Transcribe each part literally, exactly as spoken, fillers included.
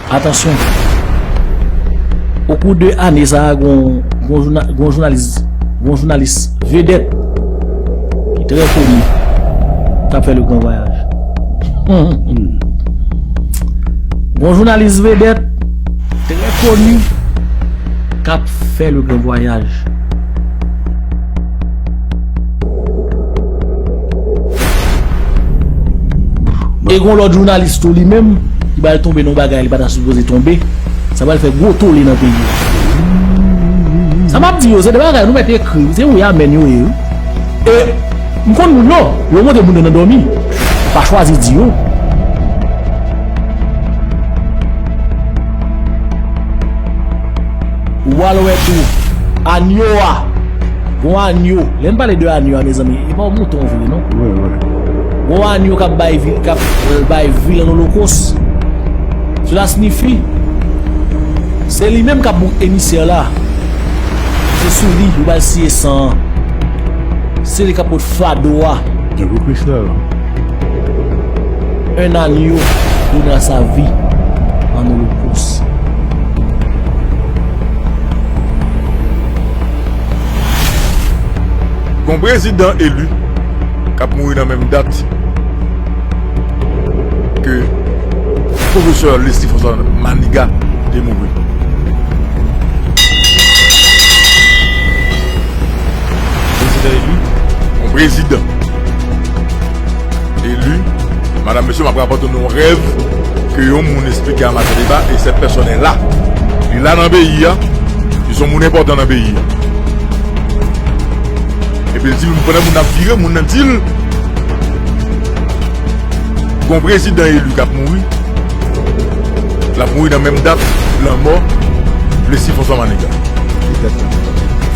Atansyon! Okou de ane sa a, gon, gon, jouna, gon jounalis, gon jounalis vedèt ki trè koni k ap fè le gran vwayaj. Gon jounalis vedèt trè koni k ap fè le gran vwayaj. E gon lòt jounalis tou li menm ki pral tonbe nan yon bagay li pa ta sipoze tonbe. Sa pral fè gwo tole nan peyi a. Sa m ap di yo, se de bagay nou mèt ekri, se wi amèn yo ye wi. E m konn moun yo, yo montre moun yo nan dòmi. Pa chwazi di yo. Ou pral wè tou, anyo a. Gon anyo. Lè n pale de anyo a, mezanmi, e pa yon mouton vre, non. Wi, wi. Gon anyo k ap bay vil, k ap, euh, bay vil an olokos. Sela siyifi, se li menm k ap bout emisè la. Se sou li, yo pral siye san an. Se li k ap pot fado a. Tankou Kris la. Un agneau donnera sa vie en holocauste. Gon prezidan eli k ap mouri nan menm dat ke pwofesè Leslie François Manigat te mouri. Prezidan eli? Yon prezidan eli. Madam, mesye, m ap rapòte nou yon rèv ke yon moun esplike a Maten Deba, et cette personne est là. Li la nan peyi a, li se yon moun enpòtan nan peyi a. Epi l di m, pandan moun nan ap vire, moun nan di l, gon prezidan eli k ap mouri, l ap mouri nan menm dat lanmò Leslie François Manigat.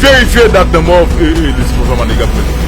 Verifye dat lanmò, e, e, Leslie François Manigat pou mwen.